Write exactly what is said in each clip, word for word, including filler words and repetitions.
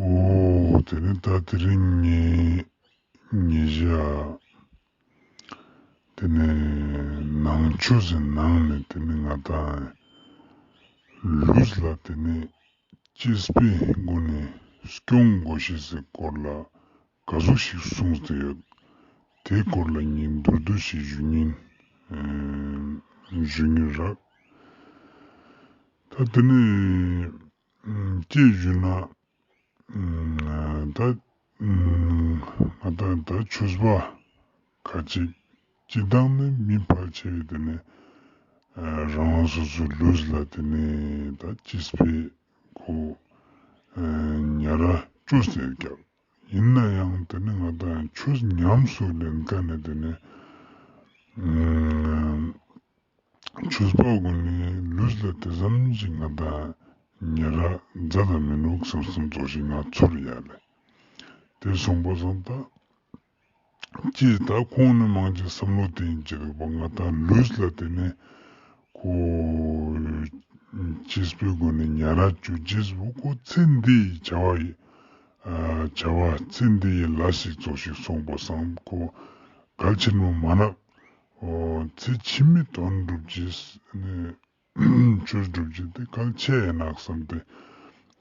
འོ་དེ་ནི་ད་དེ་རིང་ངེ་ཉེ་ཞག་དེ་ནི་ནང་ཆོས་སི་ནང་ནས་དེ་ནི་ང་དང་ལུས་ལ་དེ་ནི་གཅེས་པའི་སྒོ་ནས་སྐྱོང་དགོས་ཤེས་སི་སྐོར་ལ་ག་ཟུག་ཞིག་གསུངས་ཏེ་ཡོད། དེའི་སྐོར་ལ་ངས་མདོར་བསྡུས་ཤིག་ཞུ་ཉན་ཞུ་ཉན་རག། ད་དེ་ནི་ཅི་ཞུ་ན། ད་ང་དང་ད་ཆོས་པ་ཁ་ཅིག་སྤྱིར་བཏང་ནི་མི་ཕལ་ཆེ་བས་དེ་ནི་རང་རང་སོ་སོའི་ལུས་ལ་དེ་ནི་ད་གཅེས་པའི་ཁོ་ཉ་ར་བཅོས་ཏེ་རྒྱག། ཡིན་ན་ཡང་དེ་ནི་ང་དང་ཆོས་ཉམས་སུ་ལེན་མཁན་ནི་དེ་ནི་ཆོས་པ་ཀུན་ནི་ལུས་ལ་དེ་ཙམ་ཞིག་ང་དང་ཉེ་ར་མཛའ་དང་མི་ནུག་བསམ་བསམ་ཙོགས་ཤིག་ང་ཚོར་ཡ་ལེ། དེ་སོང་པ་སང་ད་ཅི་ད་ཁོང་ནི་མང་ཆེ་བསམ་བློ་དེ་ཡིན་ཅི་འདུག་པ། ང་དང་ལུས་ལ་དེ་ནི་ཁོ་གཅེས་པའི་སྒོ་ནས་ཉེ་ར་བཅོ་ཅེས་པོ་ཁོ་ཚེ་འདིའི་བྱ་བ་ཡི་བྱ་བ་ཚེ་འདིའི་ལས་ཤིག་ཙོགས་ཤིག་སོང་པ་སང་ཁོ་གལ་ཆེན་པོ་མ་ནོག། འོ་ཚེ་ཕྱི་མའི་དོན་སྒྲུབ་ཅེས་ནི་ཆོས་སྒྲུབ་ཅེས་དེ་གལ་ཆེ་ཡིན་ནོག་བསམ་སྟེ་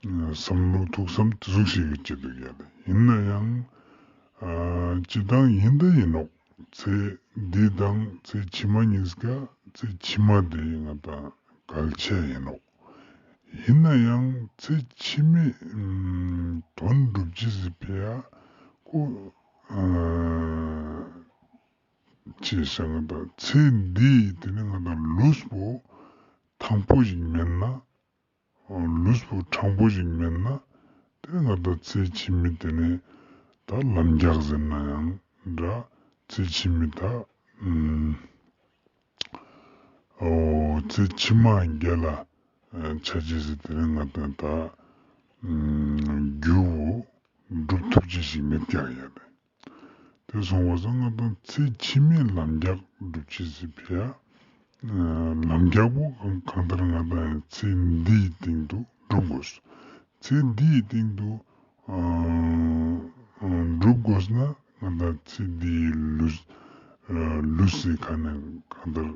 བསམ་བློ་ཐུགས་བསམ་དེ་ཟུག་ཞིག་ཡོད་ཅེས་འདུག་ཡ་ལེ། ཡིན་ན་ཡང་སྤྱིར་བཏང་ཡིན་ད་ཡིན་ནོག། ཚེ་འདི་དང་ཚེ་ཕྱི་མ་གཉིས་ཀ་ཚེ་ཕྱི་མ་དེ་ང་དང་གལ་ཆེ་ཡིན་ནོག། ཡིན་ན་ཡང་ཚེ་ཕྱི་མའི་དོན་སྒྲུབ་ཅེས་སི་ཕི་ཡ་ཁོ་ཅེས་ང་དང་ཚེ་འདིའི་དེ་ནི་ང་དང་ལུས་པོ་ཐང་པོ་ཞིག་མེད་ན། ལུས་པོ་ཐང་པོ་ཞིག་མེད་ན་དེ་ནི་ང་དང་ཚེ་ཕྱི་མའི་དེ་ནི་ད་ལམ་རྒྱགས་ཟེར་ན་ཡང་འདྲ། ཚེ་ཕྱི་མའི་ད་འོ་ཚེ་ཕྱི་མ་རྒྱལ་ལ་ཆ་ཅེས་སི་དེ་ནི་ང་དང་ད་རྒྱུ་བོ་སྒྲུབ་ཐུབ་ཅེས་ཤིག་མེད་ཀྱག་ཡ་ལེ། དེ་སོང་པ་སང་ང་དང་ཚེ་ཕྱི་མའི་ལམ་རྒྱགས་སྒྲུབ་ཅེས་སི་ཕི་ཡ། ལམ་རྒྱགས་པོ་གང་ལྟར་ང་དང་ཚེ་འདིའི་སྟེང་དུ་སྒྲུབ་དགོས། ཚེ་འདིའི་སྟེང་དུ་སྒྲུབ་དགོས་ན་ང་དང་ཚེ་འདིའི་ལུས་ལུས་སི་ཁ་ནས་གང་ལྟར་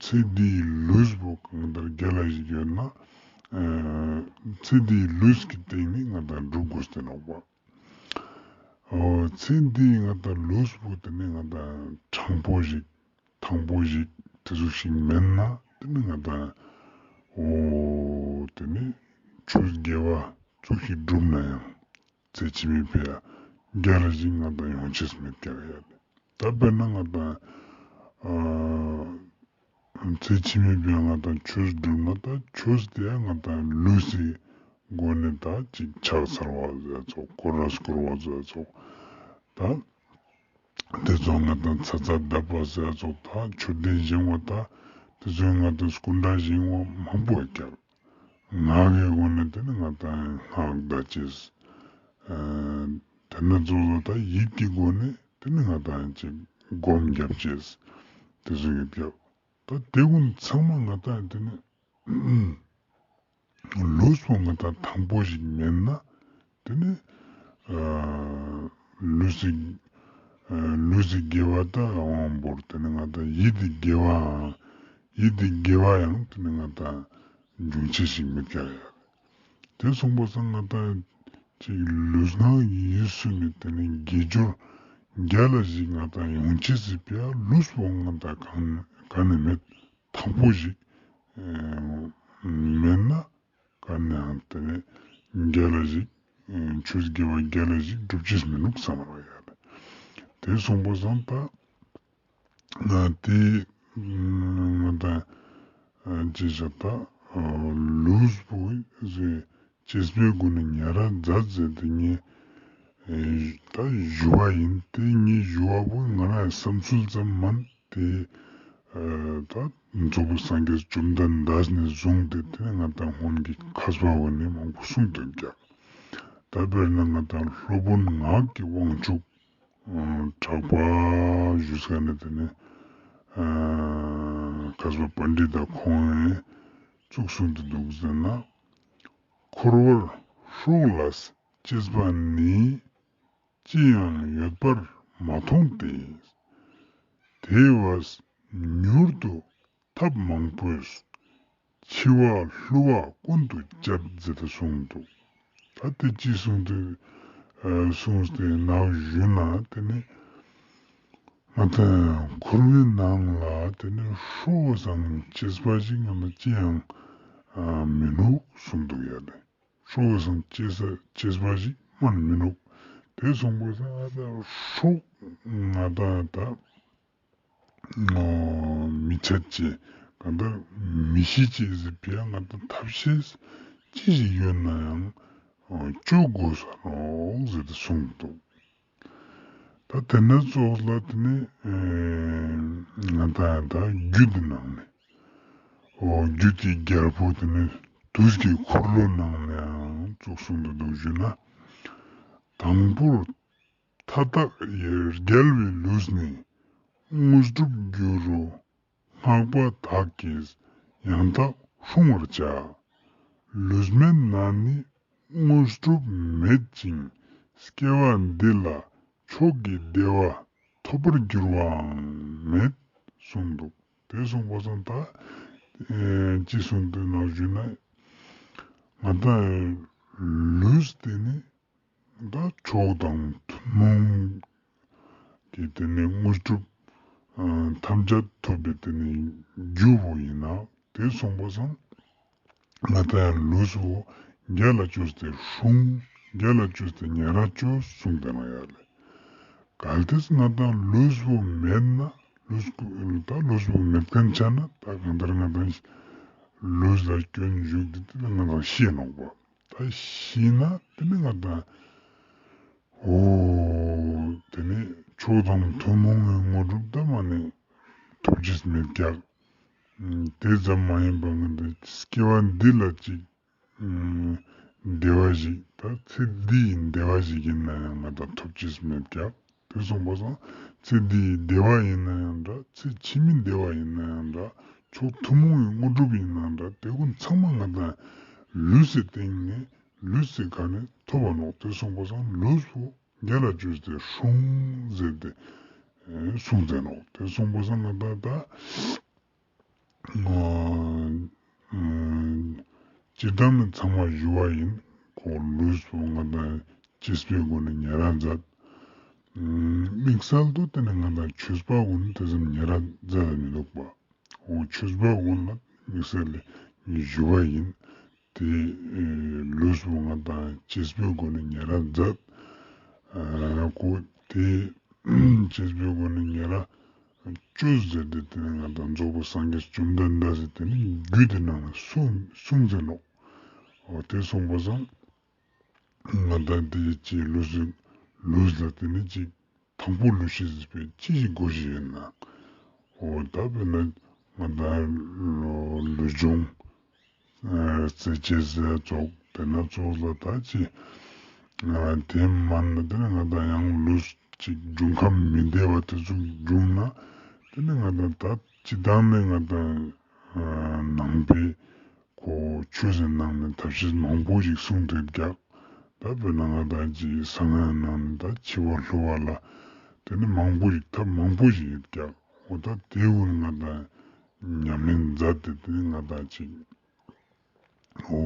ཚེ་འདིའི་ལུས་པོ་གང་ལྟར་རྒྱལ་ལ་ཞིག་ཡོད་ན་ཚེ་འདིའི་ལུས་ཀྱི་སྟེང་ནས་ང་དང་སྒྲུབ་དགོས་ཏེ་ནོག་པ། འོ་ཚེ་འདིའི་ང་དང་ལུས་པོ་དེ་ནི་ང་དང་ཐང་པོ་ཞིག་ཐང་པོ་ཞིག་དེ་ཟུག་ཞིག་མེད་ན་དེ་ནི་ང་དང་འོ་དེ་ནི་ཆོས་དགེ་བ་ཙོགས་ཤིག་བསྒྲུབས་ན་ཡང་ཚེ་ཕྱི་མའི་ཕི་ཡ་རྒྱལ་ལ་ཞིག་ང་དང་ཡོང་ཅེས་མེད་ཀྱག་ཡ་ལེ། ད་དཔེར་ན་ང་དང་ཚེ་ཕྱི་མའི་ཕི་ཡ་ང་དང་ཆོས་སྒྲུབ་ན་ད་ཆོས་དེ་ཡང་ང་དང་ལུས་སི་སྒོ་ནས་ད་ཅིག་ཕྱག་འཚལ་བ་ཟེར་ཙོགས་སྐོར་ར་སྐོར་བ་ཟེར་ཙོགས་ད་དེ་ཚོ་ང་དང་ཚ་ཚ་བརྡབ་པ་ཟེར་ཙོགས་ད་མཆོད་རྟེན་བཞེངས་བ་ད་དེ་ཚོ་ང་དང་སྐུ་འདྲ་བཞེངས་བ་མང་པོ་ཡོད་ཀྱག། ངག་གི་སྒོ་ནས་དེ་ནི་ང་དང་སྔགས་བཟླ་ཅེས། དེ་ནི་ཙོགས་ཙོགས་ད་ཡིད་ཀྱི་སྒོ་ནས་དེ་ནི་ང་དང་ཅིག་སྒོམ་རྒྱབ་ཅེས་དེ་ཚོ་ཡོད་ཀྱག། ད་དེ་ཀུན་ཚང་མ་ང་དང་དེ་ནི་ལུས་པོ་ང་དང་ཐང་པོ་ཞིག་མེད་ན་དེ་ནི་ལུས་སི་ལུས་སི་དགེ་བ་ད་རང་དབང་བོར་དེ་ནི་ང་དང་ཡིད་ཀྱི་དགེ་བའང་ཡིད་ཀྱི་དགེ་བ་ཡང་དེ་ནི་ང་དང་འབྱུང་ཅེས་ཤིག་མེད་ཀྱག་ཡ། དེ་སོང་པ་སང་ང་དང་ཅིག་ལུས་ངག་ཡིད་གསུམ་ནི་དེ་ནི་དགེ་སྦྱོར་རྒྱལ་ལ་ཞིག་ང་དང་ཡོང་ཅེས་སི་ཕི་ཡ་ལུས་པོ་ང་དང་གང་གང་ནས་མེད་ཐང་པོ་ཞིག་མེད་ན་གང་ནའང་དེ་ནི་རྒྱལ་ལ་ཞིག་ཆོས་དགེ་བ་རྒྱལ་ལ་ཞིག་སྒྲུབ་ཅེས་མི་ནུག་བསམ་རོགས་ཡ་ལེ། དེ་སོང་པ་སང་ད་ང་དེ་ང་དང་ཅི་བྱ་ད་ལུས་པོ་ཟེར་གཅེས་པའི་སྒོ་ནས་ཉེ་ར་མཛད་ཟེར་དེ་ངས་ད་ཞུ་བ་ཡིན། དེ་ངས་ཞུ་བ་པོ་ང་རང་བསམ་ཚུལ་ཙམ་མན། དེ་ད་མཛོད་བུ་སངས་རྒྱས་བཅོམ་ལྡན་འདས་ནས་བཟུང་སྟེ་དེ་ནས་ང་དང་སྔོན་གྱི་མཁས་པ་བོ་ནས་མང་པོ་གསུངས་ཏེ་ཀྱག། ད་དཔེར་ན་ང་དང་སློབ་དཔོན་ངག་གི་དབང་ཕྱུག་གྲགས་པ་ཞུས་ས་ནས་དེ་ནས་མཁས་པ་པཎྜི་ཏ་ཁོང་ངི་ཙུག་གསུངས་ཏེ་འདུག་ཟེར་ན། འཁོར་བར་ སྲོག་ལ་གཅེས་པ་ནི། ཅི་ཡང་ཡོད་པར་མ་མཐོང་སྟེ། དེ་བས་མྱུར་དུ་ཐབས་མང་པོས། འཆི་བ་བསླུ་བ་ཀུན་ཏུ་སྤྱད་ཟེར་ཏེ་གསུངས་འདུག་ད་དེ་ཅི་གསུངས་ཏེ་ཨ་གསུངས་ཏེ་ནོག་ཞུ་ན་དེ་ནི་ང་དང་འཁོར་བའི་ནང་ལ་དེ་ནི་སྲོག་དང་བཅས་པ་ཞིག་ང་དང་ཅི་ཡང་ཨ་མི་ནུག་གསུངས་འདུག་ཡ་ལེ། སྲོག་དང་བཅས་ས་བཅས་པ་ཞིག་མ་ནི་མི་ནུག་དེ་གསུངས་པ་སང་ང་དང་སྲོག་ང་དང་ད་མི་ཆད་ཅེས་གང་ལྟར་མི་ཤི་ཅེས་ཟེར་བའི་ང་དང་ཐབས་ཤེས་ཅི་ཞིག་ཡོད་ན་ཡང་ཨ་ཅོ་དགོས་ས་ནོག་ཟེར་ཏེ་གསུངས་འདུག་ད་དེ་ནེ་ཙོགས་ལ་དེ་ནི་ཨེ་ང་དང་ད་རྒྱུད་དེ་ནང་ནེ་འོ་རྒྱུད་དེ་རྒྱལ་པོ་དེ་ནི་དུས་ཀྱི་འཁོར་ལོ་ནང་ནེ་ཡང་ཙོགས་གསུངས་ཏེ་འདུག་ཞུ་ན། དང་པོར་མཐའ་དག་ཡེ་རྒྱལ་བའི་ལུས་ནི། དངོས་གྲུབ་འགྱུར་རོ་སྔགས་པ་དག་གིས་ཡང་དག་སྲུང་བར་བྱ། ལུས་མེད་ན་ནི་དངོས་གྲུབ་མེད་ཅིང་། སྐྱེ་བ་འདི་ལ་མཆོག་གི་བདེ་བ་ཐོབ་པར་འགྱུར་བའང་མེད་གསུངས་འདུག་དེ་གསུངས་པ་སང་ད་ཨེ་ཅི་གསུངས་ཏེ་ནོག་ཞུ་ན་ང་དང་ལུས་དེ་ནི་ད་མཆོག་དང་ཐུན་མོང་གི་དེ་ནི་དངོས་གྲུབ་ཨ་ཐམས་ཅད་ཐོབ་པའི་དེ་ནི་རྒྱུ་བོ་ཡིན་ན་དེ་གསུངས་པ་སང་ང་དང་ཡང་ལུས་བོ་རྒྱལ་ལ་བཅོས་ཏེ་སྲུང་རྒྱལ་ལ་བཅོས་ཏེ་ཉེ་རང་བཅོས་གསུངས་ཏེ་ནོག་ཡ་ལེ། གལ་ཏེ་ང་དང་ལུས་བོ་མེད་ན་ལུས་ད་ལུས་བོ་མེད་མཁན་ཆ་ན་ད་གང་ལྟར་ང་དང་ལུས་ལ་སྐྱོན་ཞུགས་ཏེ་དེ་ནི་ང་དང་ཤི་ནོག་པ། ད་ཤི་ན་དེ་ནི་ང་དང་འོ་དེ་ནི་མཆོག་དང་ཐུན་མོང་གི་དངོས་གྲུབ་ད་མ་ནི་ཐོབ་ཅེས་མེད་ཀྱག་དེ་ཙམ་མ་ཡིན་པ་ང་དང་སྐྱེ་བ་འདི་ལ་ཅིག་བདེ་བ་ཞིག་ད་ཚེ་འདིའི་བདེ་བ་ཞིག་ཡིན་ན་ཡང་ང་དང་ཐོབ་ཅེས་མེད་ཀྱག་དེ་གསུངས་པ་སང་ཚེ་འདིའི་བདེ་བ་ཡིན་ན་ཡང་འདྲ་ཚེ་ཕྱི་མའི་བདེ་བ་ཡིན་ན་ཡང་འདྲ་མཆོག་ཐུན་མོང་གི་དངོས་གྲུབ་ཡིན་ན་འདྲ་དེ་ཀུན་ཚང་མ་ང་དང་ལུས་སི་སྟེང་ནེ་ལུས་སི་ཁ་ནེ་ཐོབ་པ་ནོག་དེ་གསུངས་པ་སང་ལུས་བོ་རྒྱལ་ལ་བཅོས་ཏེ་སྲུང་ཟེར་ཏེ་གསུངས་ཏེ་ནོག་དེ་གསུངས་པ་སང་ང་དང་ད་སྤྱིར་བཏང་ནི་ཚང་མ་ཞུ་བ་ཡིན། ཁོ་ལུས་པོ་ང་དང་གཅེས་པའི་སྒོ་ནས་ཉེ་རང་མཛད། དམིགས་བསལ་དུ་དེ་ནི་ང་དང་ཆོས་པ་ཀུན་དེ་ཙམ་ཉེ་རང་མཛད་མི་འདུག་པ། འོ་ཆོས་པ་ཀུན་ལ་དམིགས་བསལ་ལས་ཞུ་བ་ཡིན། དེ་ལུས་པོ་ང་དང་གཅེས་པའི་སྒོ་ནས་ཉེ་རང་མཛད། ཁོ་དེ་གཅེས་པའི་སྒོ་ནས་ཉེ་རང་བཅོས་ཟེར་ཏེ་དེ་ནི་ང་དང་རྫོགས་པའི་སངས་རྒྱས་བཅོམ་ལྡན་འདས་སི་དེ་ནི་རྒྱུད་དེ་ནང་ནས་གསུངས་གསུངས་ཟེར་ནོག་འོ་དེ་གསུངས་པ་སང་ང་དང་དེ་ཅི་ལུས་ལུས་ལ་དེ་ནི་ཅི་དང་པོ་ལུས་ཤེས་ཟེར་བའི་ཅི་ཞིག་དགོས་ཤེས་ཡོད་ན། འོ་ད་དཔེར་ན་ང་དང་ལུས་སྦྱོང་རྩེད་ཅེས་ཟེར་ཙོགས་དེ་ན་ཙོགས་ལ་ད་ཅི་དེ་མན་ན་དེ་ནི་ང་དང་ཡང་ལུས་ཅིག་འབྱུང་ཁམས་མི་བདེ་བ་དེ་ཙོགས་འབྱུང་ན་དེ་ནི་ང་དང་ད་སྤྱིར་བཏང་ནས་ང་དང་ནང་པའི་ཁོ་ཆོས་སི་ནང་ནས་ཐབས་ཤེས་མང་པོ་ཞིག་གསུངས་ཏེ་ཡོད་ཀྱག་ད་དཔེར་ན་ང་དང་ཅི་གསང་སྔགས་ནང་ནས་ད་འཆི་བ་བསླུ་བ་ལ་དེ་ནི་མང་པོ་ཞིག་ཐབས་མང་པོ་ཞིག་ཡོད་ཀྱག་འོ་ད་དེ་ཀུན་ང་དང་ཉམས་ལེན་མཛད་དེ་དེ་ནི་ང་དང་ཅིག་འོ་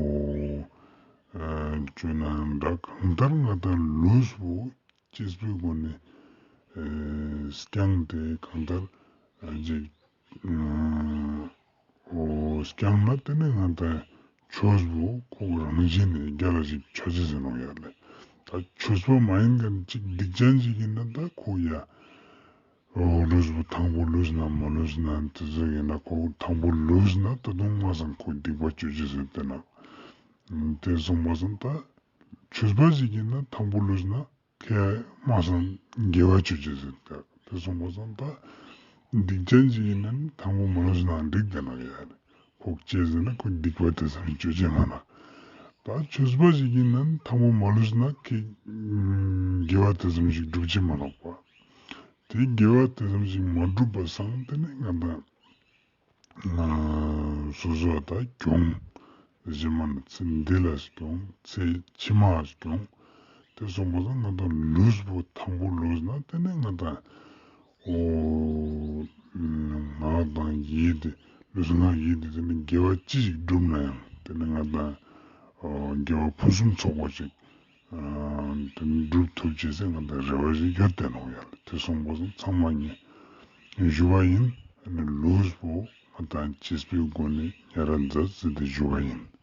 བཅོས་ན་འདྲ། གང་ལྟར་ང་དང་ལུས་པོ་གཅེས་པའི་སྒོ་ནས་ཨེ་བསྐྱངས་ཏེ་གང་ལྟར་ཨེ་ཅིག་ཨེ་འོ་བསྐྱངས་ན་དེ་ནི་ང་དང་ཆོས་པོ་ཁོ་རང་བཞིན་ནས་རྒྱལ་ལ་ཞིག་ཆ་ཅེས་ཟེར་ནོག་ཡ་ལེ། ད་ཆོས་པ་མ་ཡིན་མཁན་ཅིག་སྡིག་ཅན་ཞིག་ཡིན་ན་ད་ཁོ་ཡ་འོ་ལུས་པོ་དང་པོ་ལུས་ན་མ་ལུས་ན་དེ་ཚོ་ཡིན་ན་ཁོ་དང་པོ་ལུས་ན་ད་དུང་མ་སང་ཁོ་སྡིག་པ་ཅོ་ཅེས་ཟེར་དེ་ན་དེ་གསུངས་པ་སང་ད་ཆོས་པ་ཞིག་ཡིན་ན་དང་པོ་ལུས་ན་ཁེ་མ་སང་དགེ་བ་ཅོ་ཅེས་ཟེར་ད་དེ་གསུངས་པ་སང་ད་སྡིག་ཅན་ཞིག་ཡིན་ན་དང་པོ་མ་ལུས་ན་འགྲིག་དེ་ན་ཡ་ལེ། ཁོ་གཅེས་ཟེར་ན་ཁོ་སྡིག་པ་དེ་ཙམ་ཅོ་ཅེས་མ་ན། ད་ཆོས་པ་ཞིག་ཡིན་ན་དང་པོ་མ་ལུས་ན་ཁེ་དགེ་བ་དེ་ཙམ་ཞིག་སྒྲུབ་ཅེས་མ་ནོག་པ། དེ་དགེ་བ་དེ་ཙམ་ཞིག་མ་སྒྲུབ་པ་སང་དེ་ནི་ང་དང་སོ་སོ་ད་གྱོང་ ཏེ་ཞིག་མ་ན་ཚེ་འདི་ལ་སྐྱོང་། ཚེ་ཕྱི་མ་སྐྱོང་། ཏེ་སོང་པ་སང་ང་དང་ལུས་པོ་ཐང་པོ་ལུས་ན་ཏེ་ནེ་ང་དང་འོ་ངག་དང་ཡིད་ཏེ་ལུས་ངག་ཡིད་ཏེ་ཏེ་ནེ་དགེ་བ་ཅི་ཞིག་བསྒྲུབས་ན་ཡང་ཏེ་ནེ་ང་དང་འོ་དགེ་བ་ཕུན་སུམ་ཚོགས་པ་ཞིག་ཨ་ཏེ་ནེ་སྒྲུབ་ཐུབ་ཅེས་སི་ང་དང་རེ་བ་ཞིག་ཡོད་དེ་ནོག་ཡ་ལེ། ཏེ་སོང་པ་སང་ཚང་མ་ངས་ཞུ་བ་ཡིན། ཨ་ནི་ལུས་པོ་ང་དང་བྱེད་པོའི་སྒོ་ནས་ཉེ་རང་མཛད་ཟེར་ཏེ་ཞུ་བ་ཡིན།